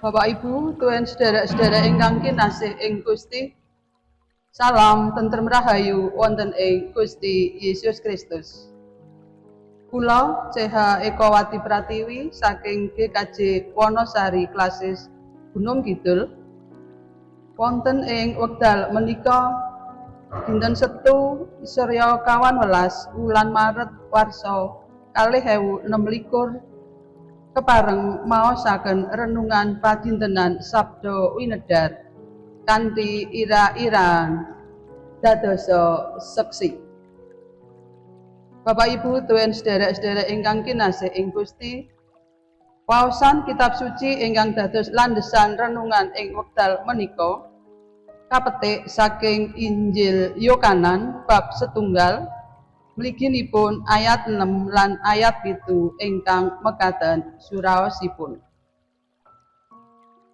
Bapak Ibu, tuwin sedherek-sedherek ingkang kinasih ing Gusti. Salam tentrem rahayu wonten ing Gusti Yesus Kristus. Kula CH Ekowati Pratiwi saking GKJ Wonosari Klasis Gunung Kidul. Wonten ing wekdal menika dinten Setu Surya 18 wulan Maret warsa 2026 kepareng maosaken renungan padintenan Sabda Winedhar kanthi ira-iran dadosa seksi. Bapak Ibu tuwin sedherek-sedherek ingkang kinasih ing Gusti, waosan kitab suci ingkang dados landesan renungan ing wekdal menika kapetik saking Injil Yohanan bab 1 mliginipun ayat 6 lan ayat 7 ingkang mekaten suraosipun.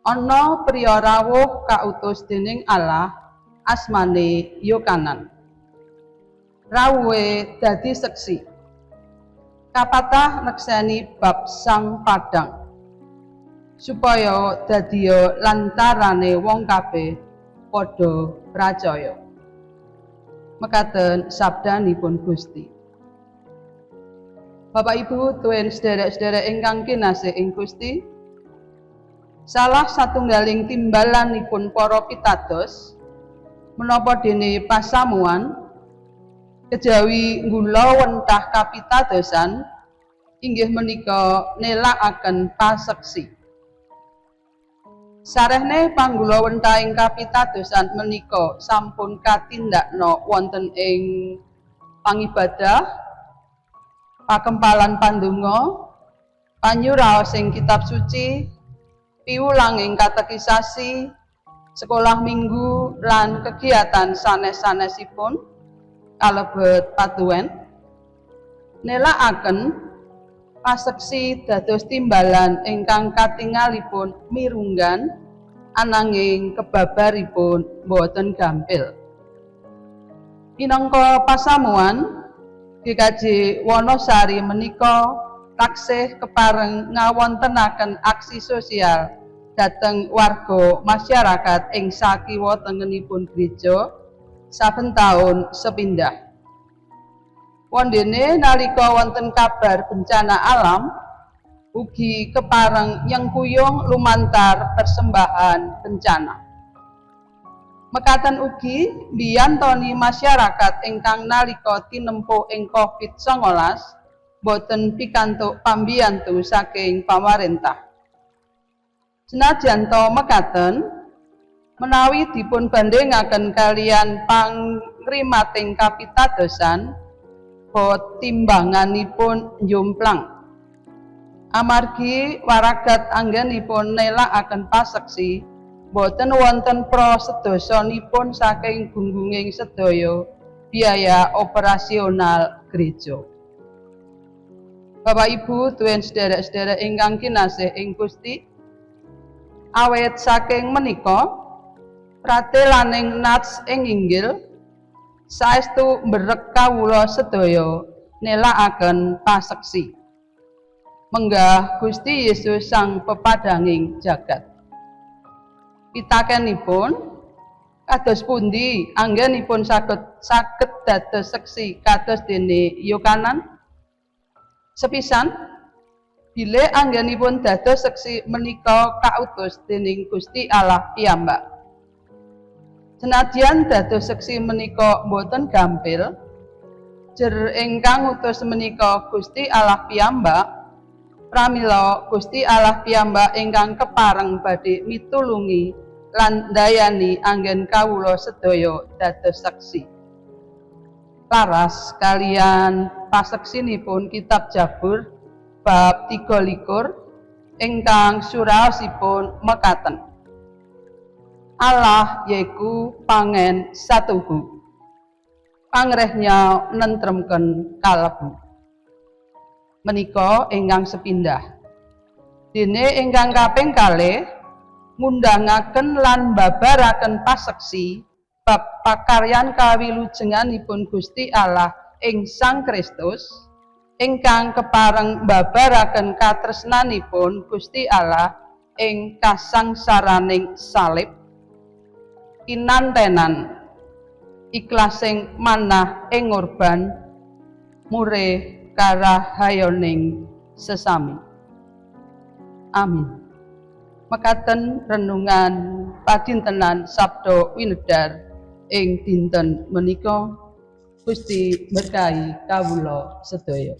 Ana priya rawuh kautus dening Allah asmane Yohanan. Rawuhe dadi seksi. Kapatah nekseni bab sang padhang, supaya dadiya lantarane wong kabeh padha pracaya. Mekaten sabdanipun Gusti. Bapak Ibu tuwin sedherek-sedherek ingkang kinasih ing Gusti, salah satunggaling timbalanipun para pitados menapa dene pasamuan kejawi nggulawentah kapitadosan inggih menika nelakaken paseksi. Sarehne panggulawentahing kapitadosan menika sampun katindakna wonten ing pangibadah, pakempalan pandonga, panyuraosing kitab suci, piwulanging katekisasi, sekolah minggu lan kegiatan sanes-sanesipun kalebet patuwen. Nelakaken paseksi dados timbalan ingkang katingalipun mirunggan ananging kebabaripun boten gampil. Minangka pasamuan GKJ Wonosari menika taksih kepareng ngawontenaken aksi sosial dhateng warga masyarakat ing sakiwa tengenipun gereja saben taun sepindah. Wondene nalika wonten kabar bencana alam ugi kepareng nyengkuyung lumantar persembahan bencana. Mekaten ugi mbiyantoni masyarakat ingkang nalika tinempuh ing Covid-19 boten pikantuk pambiyantu saking pamarentah. Senajan to mekaten, menawi dipun bandingaken kaliyan pangrimating kapitadosan, timbanganipun njomplang. Amargi waragat anggenipun nelakaken paseksi boten wonten prasedosanipun saking gunggunging sedaya biaya operasional gereja. Bapak Ibu tuwin sedherek-sedherek ingkang kinasih ing Gusti, awit saking menika pratelaning nats ing inggil saestu mberek kawula sedaya nelakaken paseksi. Menggah Gusti Yesus sang pepadhanging jagat. Pitakenipun kados pundi anggenipun saged saged dados seksi kados dene Yohanan? Sepisan, bilih anggenipun dados seksi menika kautus dening Gusti Allah piyambak. Senadyan dados seksi menika boten gampil, jer ingkang ngutus menika Gusti Allah piyambak, pramila Gusti Allah piyambak ingkang kepareng badhe mitulungi lan ndayani anggen kawula sedaya dados seksi. Laras kaliyan paseksinipun kitab Jabur bab 23 ingkang suraosipun mekaten. Allah yaiku pangen satuhu. Pangrehnya nentremken kalebu. Menika ingkang sepindah. Dene ingkang kaping kalih ngundhangaken lan mbabaraken paseksi bab pakaryan kawilujenganipun Gusti Allah ing Sang Kristus Ingkang kepareng mbabaraken katresnanipun Gusti Allah ing kasangsaraning salib, kinantenan ikhlasing manah ing ngorban murih karahayoning sesami. Amin. Mekaten renungan padintenan Sabda Winedar ing dinten menika. Gusti berkahi kawula sedaya.